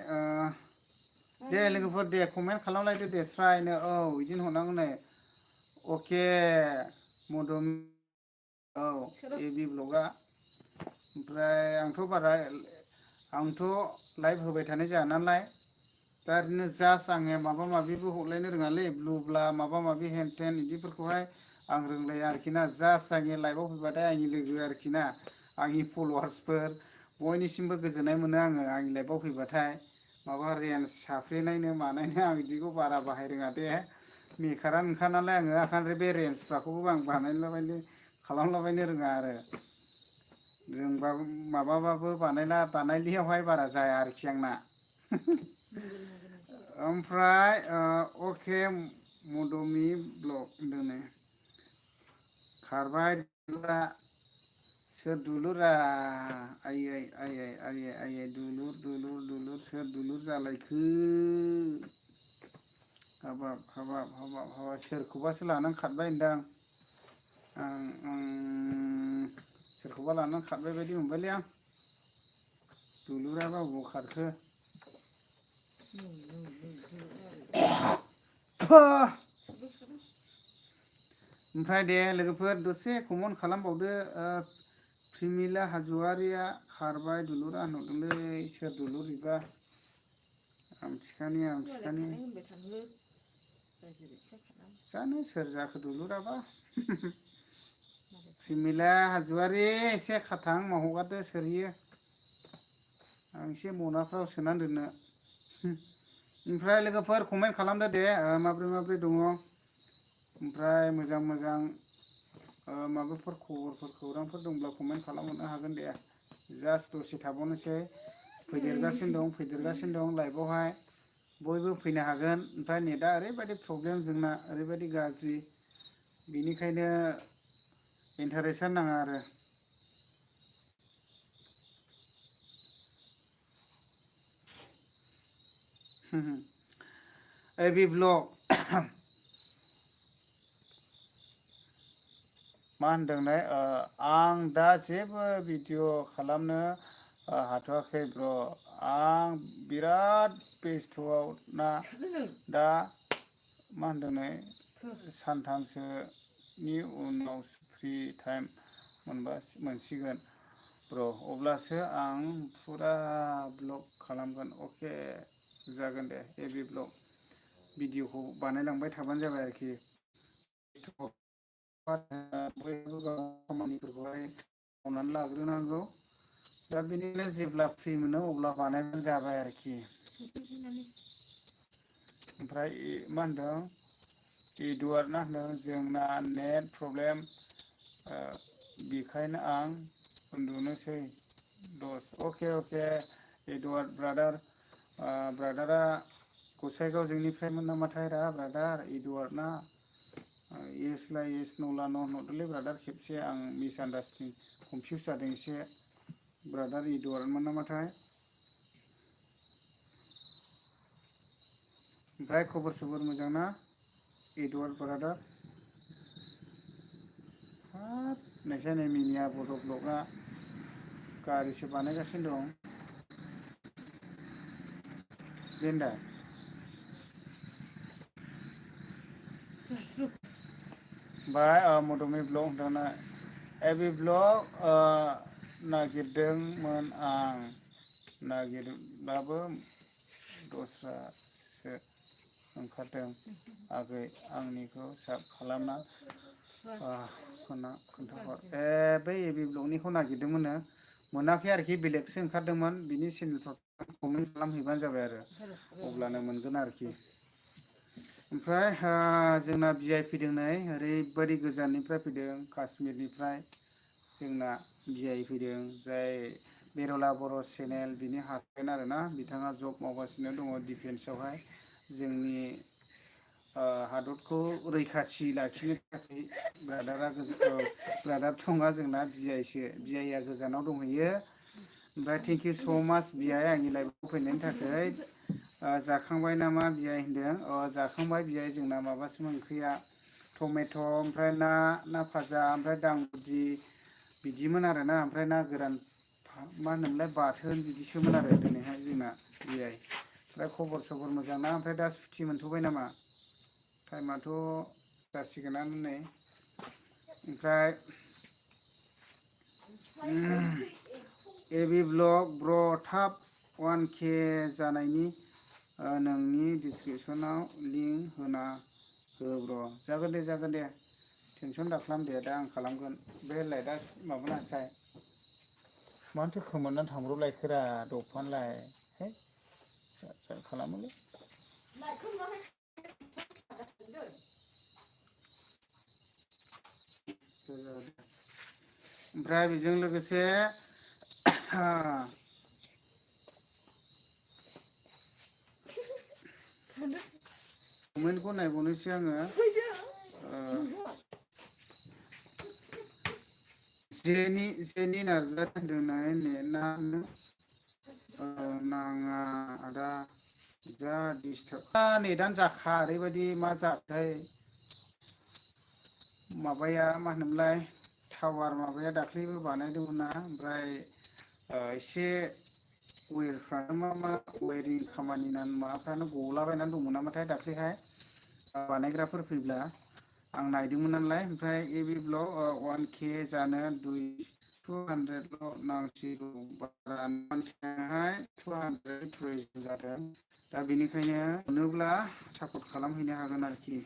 दे लोगोफोर दे कमेन्ट खालामलायदो दे स्रायनो औ बिदिनो हरनांगौ नै अके मदम औ एबि ब्लगआ ओमफ्राय आंथ' लाइभ होबाय थानाय जाया नालाय दा ओरैनो जास्ट आङो माबा माबिबो हरलायनो रोङालै ब्लुब्ला माबा माबि हेन टेन बिदिफोरखौहाय आं रोंलाया आरोखि ना जास्ट आंनि लाइभआव फैबाथाय आंनि लोगो आरोखि ना आंनि फल'वार्सफोर बयनिसिमबो गोजोननाय मोनो आङो आंनि लाइभआव फैबाथाय माबा रेन्ज साफ्रेनायनो मानायनो आं बिदिखौ बारा बाहाय रोङा दे मेकारा नोंखा नालाय आङो ओंखायनो बे रेन्जफ्राखौबो आं खालामलाबायनो रोङा आरो रोंबाबो माबाबाबो बानायनायावहाय बारा जाया आरोखि आंना ओमफ्राय अके मदमि ब्लग होनदों नै खारबाय दुलुरा सोर दुलुरा आइयै दुलुर सोर दुलुर जालायखो हाबाब सोरखौबासो लानानै खारबाय होनदां आं सोरखौबा लानानै खारबाय बायदि मोनबायलै आं दुलुराबा बबाव खारखो ओमफ्राय दे लोगोफोर दसे कमेन्ट खालामबावदो प्रिमिला हाज'वारिया खारबाय दुलुरा होनहरदोंलै सोर दुलुर बिबा आमथिखानि जानो सोर जाखो दुलुराबा प्रिमिला हाज'वारि एसे खाथां मावहगारदो सोरहैयो आं एसे मनाफ्राव सोनानै दोननो ओमफ्राय लोगोफोर कमेन्ट खालामदो दे माब्रै दङ ओमफ्राय मोजां माबाफोर खौरांफोर दंब्ला कमेन्ट खालामहरनो हागोन दे जास्ट दसे थाबावनोसै फैदेरगासिनो दं लाइभआवहाय बयबो फैनो हागोन ओमफ्राय नेटआ ओरैबायदि प्रब्लेम जोंना ओरैबायदि गाज्रि बेनिखायनो इन्टारेस्टआनो नाङा आरो बे ब्लग मा होनदोंलाय आं दा जेबो भिडिअ खालामनो हाथ'वाखै ब्र' आं बिराद बेस्थ'आव ना दा मा होनदोंनो सानथामसोनि उनाव फ्रि टाइम मोनसिगोन र' अब्लासो आं फुरा ब्लग खालामगोन अके जागोन दे एभि ब्लग भिडिअखौ बानायलांबाय थाबानो जाबाय आरोखि बयबो गाव खामानिफोरखौहाय मावनानै लाग्रोनांगौ दा बेनिनो जेब्ला फ्रि मोनो अब्ला बानायबानो जाबाय आरोखि ओमफ्राय मा होनदों इडुवार्डना होनदों जोंना नेट प्रब्लेम बेखायनो आं उन्दुनोसै दस अके अके इडवार्ड ब्रादारा गसाइगाव जोंनिफ्रायमोन नामाथाय रा ब्रादार इडुवार्ड ना येस ला येस न'ला न' हरदोंलै ब्रादार खेबसे आं मिस आन्दारस्टेन्डिं कनफिउस जादों एसे ब्रादार इडुवार्डमोन नामाथाय ओमफ्राय खबर सबर मोजां ना इडुवार्ड ब्रादार हाब नोंसा नै मिनिया बड' ब्लकआ गारिसो बानायगासिनो दं गेन्दा ओमफ्राय मदमि ब्लग होनदोंना एबि ब्लग नागिरदोंमोन आं नागिरबाबो दस्रासो ओंखारदों आगै आंनिखौ साब खालामना खोन्थाहर बै एबि ब्लगनिखौ नागिरदोंमोननो मोनाखै आरोखि बेलेगसो ओंखारदोंमोन बिनि चेनेलफ्राव कमेन्ट खालामहैबानो जाबाय आरो अब्लानो मोनगोन आरोखि ओमफ्राय जोंना भि आइ फैदों नै ओरैबायदि गोजाननिफ्राय फैदों काश्मिरनिफ्राय जोंना भि आइ फैदों जाय बेरला बर' चेनेल बिनि हासबेन्ड आरोना बिथाङा जब मावगासिनो दङ डिफेन्सआवहाय जोंनि हादरखौ रैखाथि लाखिनो थाखाय ब्रादार थङा जोंना भि आइआ गोजानाव दंहैयो ओमफ्राय थेंक इउ स' माच भि आइ आंनि लाइफआव फैनायनि थाखाय जाखांबाय नामा भि आइ होनदों जाखांबाय भि आइ जोंना माबासोमोन ओंख्रिया टमेट' ओमफ्राय ना भाजा ओमफ्राय दांगुदि बिदिमोन आरोना ओमफ्राय ना गोरान मा होनोमोनलाय बाथोन बिदिसोमोन आरो दिनैहाय जोंना भि आइ ओमफ्राय खबर सबर मोजां ना ओमफ्राय दा सुथि मोनथ'बाय नामा टाइमाथ' जासिगोनानो नै ओमफ्राय एबि ब्लग ब्र थाब 1K जानायनि नोंनि डिसक्रिपसनाव लिंक होना हो ब्र जागोन दे टेनसन दाखालाम दे दा आं खालामगोन बे लाइटआ माबाना होसाय मानोथो खोमोरनानै थांब्रबलायखोरा दफानलाय है खालामोलै ओमफ्राय बेजों लोगोसे कमेन्टखौ नायबावनोसै आङो जेनि नार्जारि होनदोंनाय नेटआनो नाङा आदा जा दिसटार्ब नेटआनो जाखा ओरैबायदि मा जाखोथाय माबाया मा होनोमोनलाय टावार माबाया दाख्लैबो बानायदोंमोन ना ओमफ्राय एसे वेरफ्रानो मा वेरिं खामानि माबाफ्रानो गलाबायनानै दंमोन नामाथाय दाख्लैहाय बानायग्राफोर फैब्ला आं नायदोंमोन नालाय ओमफ्राय एबि ब्लग 1K जानो 200ल' नांसिगौ बाराहाय 200 प्रयजन जादों दा बेनिखायनो मोनोब्ला सापर्ट खालामहैनो हागोन आरोखि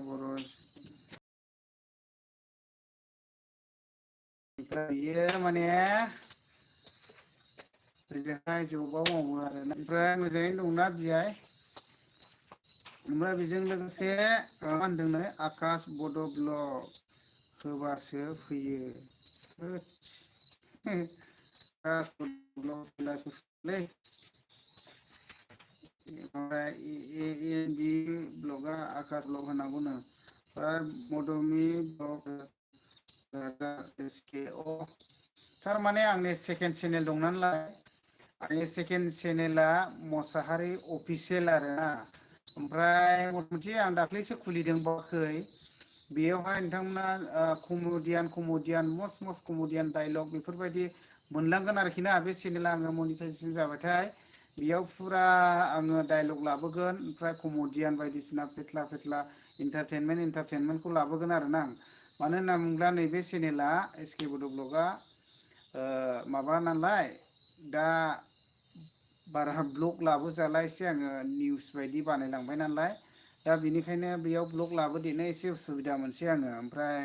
बर' बियो माने ओजोंहाय जबाव मावो आरो ओमफ्राय मोजाङैनो दंना बियाय ओमफ्राय बेजों लोगोसे मा होनदोंनो आकास बड' ब्लग होबासो फैयो लै ओमफ्राय एएनबि ब्लगआ आकाश ब्लग होनांगौनो ओमफ्राय मधुमि ब्लग एसकेअ थारमाने आंनि सेकेन्ड चेनेल दं नालाय आंनि सेकेन्ड चेनेला मसाहारि अफिसियेल आरोना ओमफ्राय मथा-मथि आं दाख्लैसो खुलिदों बावाखै बेयावहाय नोंथांमोना कमेडियान मस्ट कमेडियान डाइलग बेफोरबायदि मोनलांगोन आरोखि ना बे चेनेला आङो मनिटाइजेसन जाबाथाय बेयाव फुरा आङो डाइलग लाबोगोन ओमफ्राय कमेडियान बायदिसिना फेथ्ला फेथ्ला इन्टारटेनमेन्टखौ लाबोगोन आरोना आं मानो होनना बुङोब्ला नैबे चेनेला एसके बड' ब्लगआ माबा नालाय दा बारा ब्लग लाबोजाला एसे आङो निउस बायदि बानायलांबाय नालाय दा बेनिखायनो बेयाव ब्लग लाबोदेरनो एसे उसुबिदा मोनसै आङो ओमफ्राय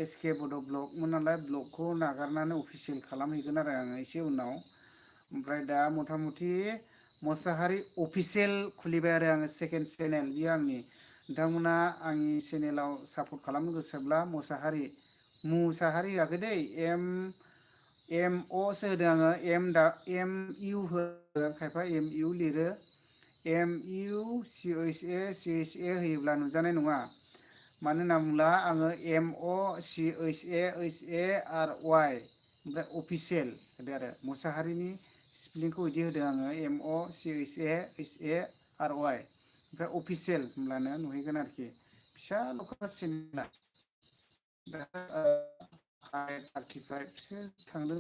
एसके बड' ब्लगमोन नालाय ब्लगखौ नागारनानै अफिसियेल खालामहैगोन आरो आङो एसे उनाव ओमफ्राय दा मथा मथि मसाहारि अफिसियेल खुलिबाय आरो आङो सेकेन्ड चेनेल बियो आंनि नोंथांमोना आंनि चेनेलाव सापर्ट खालामनो गोसोब्ला मुसाहारि होआखै दै एम अ सो होदों आङो एम इउ होदों खायफा एम इउ लिरो एम इउ CHA होयोब्ला नुजानाय नङा मानो होनना बुङोब्ला आङो MOCHARY ओमफ्राय अफिसियेल होदो आरो मुसाहारिनि स्पेलिंखौ बिदि होदों आङो MOCHARY ओमफ्राय अफिसियेल होमब्लानो नुहैगोन आरोखि फिसा ल'खा चेनेला दा 35सो थांदों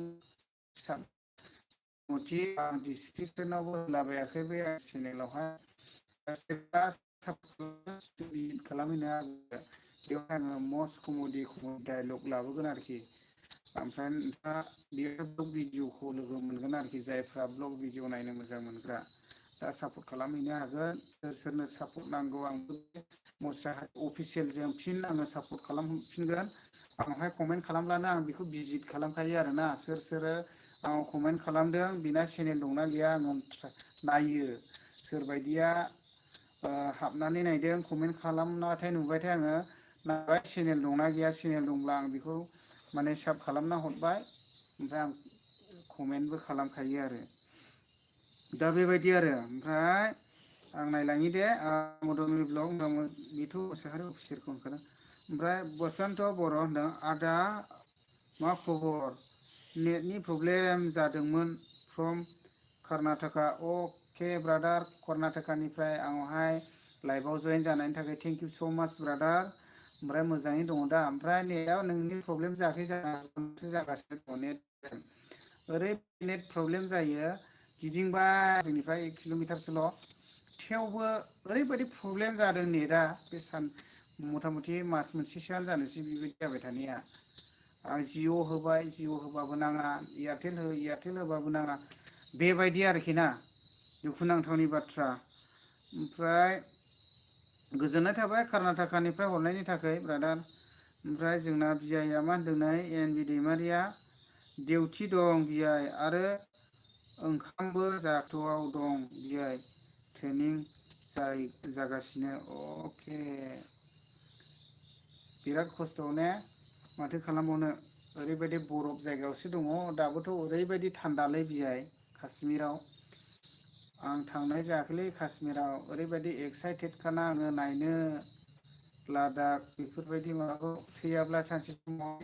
मथि आं डिसक्रिपसनावबो होलाबायाखै बे चेनेलावहाय खालामहैनो हागोन बेवहाय आङो मस्ट कमेडि डाइलग लाबोगोन आरोखि ओमफ्राय नोंथाङा बेयाव ब्लग भिडिअखौ लोगो मोनगोन आरोखि जायफ्रा ब्लग भिडिअ नायनो मोजां मोनग्रा दा सापर्ट खालामहैनो हागोन सोरनो सापर्ट नांगौ आंबो मुसाहारि अफिसियेलजों फिन आङो सापर्ट खालामफिनगोन आंनावहाय कमेन्ट खालामब्लानो आं बेखौ भिजिट खालामखायो आरोना सोरो आंनाव कमेन्ट खालामदों बिना चेनेल दंना गैया आङो नायो सोरबायदिया हाबनानै नायदों कमेन्ट खालामनाथाय नुबायथाय आङो नायबाय चेनेल दंना गैया चेनेल दंब्ला आं बेखौ माने साब खालामना हरबाय ओमफ्राय आं कमेन्टबो खालामखायो आरो दा बेबायदि आरो ओमफ्राय आं नायलाङि दे मदनि ब्लग बेथ' मुसाहारि अफिसियेलखौ होनखादों ओमफ्राय बसन्त बर' होनदों आदा मा खबर नेटनि प्रब्लेम जादोंमोन फ्रम कर्नाटका अके ब्रादार कर्नाटकानिफ्राय आंनावहाय लाइभआव जयेन जानायनि थाखाय थेंक इउ स' माच ब्रादार ओमफ्राय मोजाङै दङ दा ओमफ्राय नेटआव नोंनि प्रब्लेम जायाखै जागासिनो दङ नेट ओरैबायदि नेट प्रब्लेम जायो गिदिंबा जोंनिफ्राय 1 किल'मिटारसोल' थेवबो ओरैबायदि प्रब्लेम जादों नेटआ बे मथा मथि मास मोनसेसोआनो जानोसै बेबायदि जाबाय थानाया आं जिअ होबाबो नाङा एयारटेल होबाबो नाङा बेबायदि आरोखि ना दुखुनांथावनि बाथ्रा ओमफ्राय गोजोननाय थाबाय कर्नाटकानिफ्राय हरनायनि थाखाय ब्रादार ओमफ्राय जोंना बियाइआ मा होनदों एन बि दैमारिया डिउटि दं बियाइ आरो ओंखामबो जाथ'आव दं बियाइ ट्रेनिं जागासिनो अके बिराद खस्थ' ने माथो खालामबावनो ओरैबायदि बरफ जायगायावसो दङ दाबोथ' ओरैबायदि थान्दालै बियाइ काश्मिराव आं थांनाय जायाखैलै काश्मिराव ओरैबायदि एक्साइटेडखाना आङो नायनो लादाख बेफोरबायदि माबाखौ थैयाब्ला सानसे समाव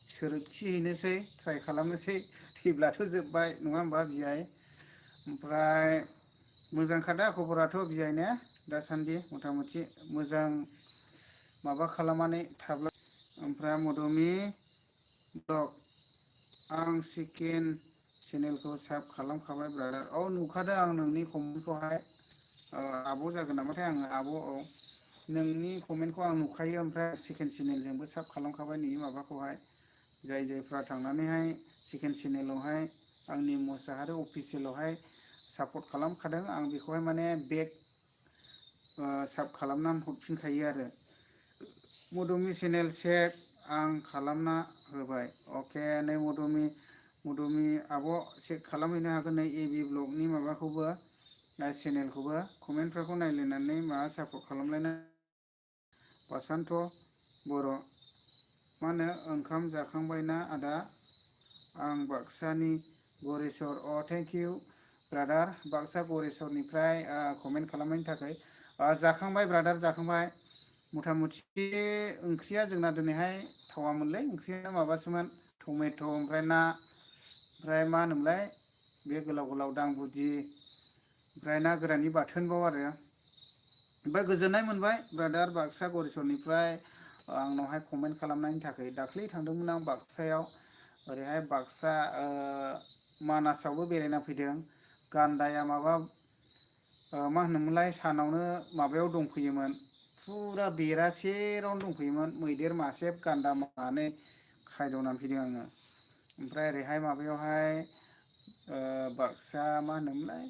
सोरखि हैनोसै ट्राइ खालामनोसै थैब्लाथ' जोब्बाय नङा होमबा बियाइ ओमफ्राय मोजांखादा खबराथ' बियाइ ने दासान्दि मथा मथि मोजां माबा खालामनानै थाब्ला ओमफ्राय मधुमि ब्लग आं सेकेन्ड चेनेलखौ साब खालामखाबाय ब्रादार औ नुखादों आं नोंनि कमेन्टखौहाय आब' जागोन नामाथाय आङो आब' औ नोंनि कमेन्टखौ आं नुखायो ओमफ्राय सेकेन्ड चेनेलजोंबो साब खालामखाबाय नोंनि माबाखौहाय जायफ्रा थांनानैहाय सेकेन्ड चेनेलावहाय आंनि मुसाहारि अफिसियेलावहाय सापर्ट खालामखादों आं बेखौहाय माने बेक साब खालामनानै हरफिनखायो आरो मधुमि चेनेल चेक आं खालामना होबाय अके नै मधुमि आब' चेक खालामहैनो हागोन नै AB ब्लगनि माबाखौबो चेनेलखौबो कमेन्टफोरखौ नायलायनानै माबा सापर्ट खालामलायना बसन्त बर' मा होनो ओंखाम जाखांबायना आदा आं बाक्सानि Gareswar thank you brother Baksa गरेस्वरनिफ्राय कमेन्ट खालामनायनि थाखाय जाखांबाय ब्रादार जाखांबाय मथा मथि ओंख्रिया जोंना दिनैहाय थावामोनलै ओंख्रिया माबासोमोन टमेट' ओमफ्राय ना ओमफ्राय मा होनोमोनलाय बे गोलाव गोलाव दांबुदि ओमफ्राय ना गोराननि बाथोनबाव आरो ओमफ्राय गोजोननाय मोनबाय ब्रादार बाक्सा गरेस्वरनिफ्राय आंनावहाय कमेन्ट खालामनायनि थाखाय दाख्लै थांदोंमोन आं बाक्सायाव ओरैहाय बाक्सा मानासावबो बेरायना फैदों गान्दाया माबा मा होनोमोनलाय सानावनो माबायाव दंफैयोमोन फुरा बेरासेरावनो दंफैयोमोन मैदेर मासे गान्दा मानै खायदावनानै फैदों आङो ओमफ्राय ओरैहाय माबायावहाय बाक्सा मा होनोमोनलाय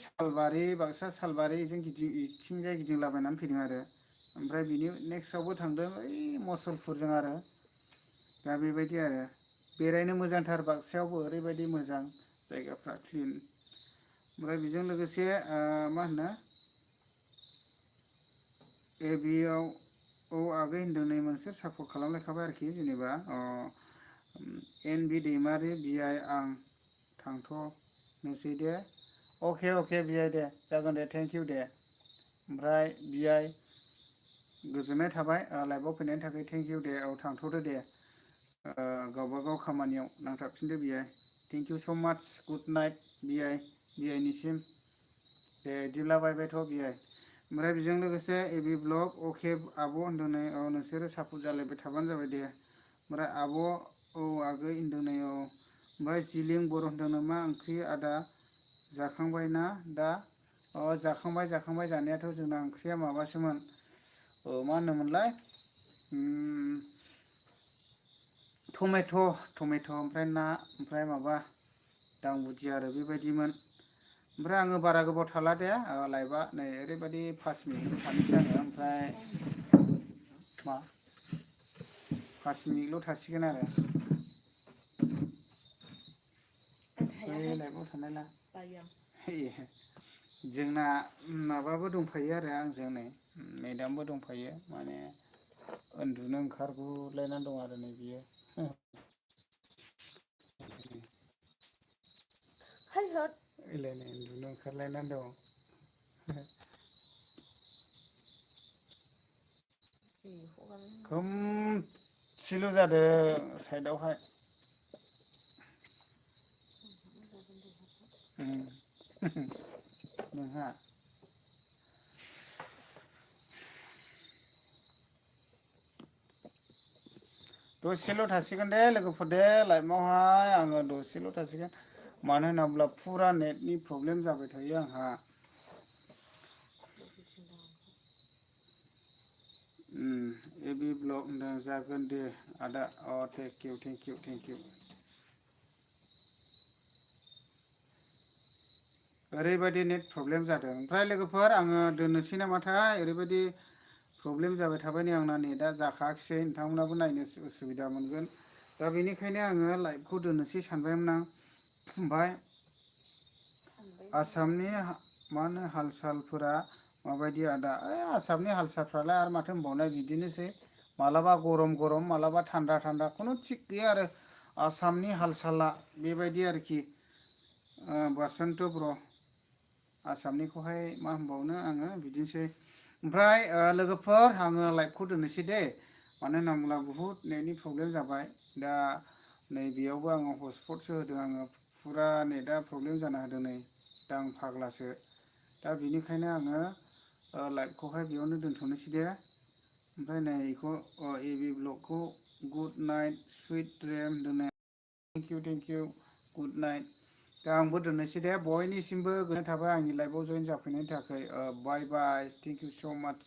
सालबारि बाक्सा सालबारि जों इथिंजाय गिदिंलाबायनानै फैदों आरो ओमफ्राय बिनि नेक्स्टआवबो थांदों ओइ मुसलपुरजों आरो दा बेबायदि आरो बेरायनो मोजांथार बाक्सायावबो ओरैबायदि मोजां जायगाफ्रा क्लिन ओमफ्राय बेजों लोगोसे मा होनो बेयाव आगै होनदों नै मोनसे सापर्ट खालामलायखाबाय आरोखि जेनेबा एन बि दैमारि बिआइ आं थांथ'नोसै दे अके बिआइ दे जागोन दे थेंक इउ दे ओमफ्राय बिआइ गोजोननाय थाबाय लाइभआव फैनायनि थाखाय थेंक इउ दे थांथ'दो दे गावबागाव खामानियाव नांथाबफिनदो बिआइ थेंक इउ स' माच गुड नाइट बिआइनिसिम दे बिदिब्ला बायथ' बिआइ ओमफ्राय बेजों लोगोसे এবि ब्लग अके आब' होनदों नै नोंसोरो सापर्ट जालायबाय थाबानो जाबाय दे ओमफ्राय आब' आगै होनदों नै ओमफ्राय जिलिं बर' होनदों नामा ओंख्रि आदा जाखांबायना दा जाखांबाय जानायाथ' जोंना ओंख्रिया माबासोमोन मा होनोमोनलाय टमेट' ओमफ्राय ना ओमफ्राय माबा दांबुदि आरो बेबायदिमोन ओमफ्राय आङो बारा गोबाव थाला दे लाइभआ नै ओरैबायदि 5 मिनिटल' थानोसै आङो ओमफ्राय 5 मिनिटल' थासिगोन आरो बै लाइभआव थानायना जोंना माबाबो दंफायो आरो आंजों नै मेदामबो दंफायो माने उन्दुनो ओंखारगुलायनानै दं आरो नै बियो उन्दुनो ओंखारलायनानै दं खोमसिल' जादों साइडआवहाय नोंहा दसेल' थासिगोन दे लोगोफोर दे लाइभआवहाय आङो दसेल' थासिगोन मानो होनोब्ला फुरा नेटनि प्रब्लेम जाबाय थायो आंहा এবि ब्लग होनदों जागोन दे आदा थेंक इउ ओरैबायदि नेट प्रब्लेम जादों ओमफ्राय लोगोफोर आङो दोननोसै नामाथाय ओरैबायदि प्रब्लेम जाबाय थाबाय नै आंना नेटआ जाखायाखिसै नोंथांमोनाबो नायनो उसुबिदा मोनगोन दा बेनिखायनो आङो लाइभखौ दोननोसै सानबायमोन आं ओमफ्राय आसामनि मा होनो हाल सालफोरा माबायदि आदा आसामनि हाल सालफ्रालाय आरो माथो होनबावनो बिदिनोसै मालाबा गरम मालाबा थान्दा खुनु थिग गैया आरो आसामनि हाल साला बेबायदि आरोखि बासन्त ब्र' आसामनिखौहाय मा होनबावनो आङो बिदिनोसै ओमफ्राय लोगोफोर आङो लाइभखौ दोननोसै दे मानो होनना बुङोब्ला बुहुद नेटनि प्रब्लेम जाबाय दा नै बेयावबो आङो हटस्पटसो होदों आङो फुरा नेटआ प्रब्लेम जाना होदों नै दा आं फाग्लासो दा बिनिखायनो आङो लाइभखौहाय बेयावनो दोनथ'नोसै दे ओमफ्राय नै बेखौ এবि ब्लगखौ गुड नाइट सुइट ड्रिम होनदों थेंक इउ गुड नाइट दा आंबो दोननोसै दे बयनिसिमबो गोजोननाय थाबाय आंनि लाइभआव जइन जाफैनायनि थाखाय बाय थेंक इउ स' माच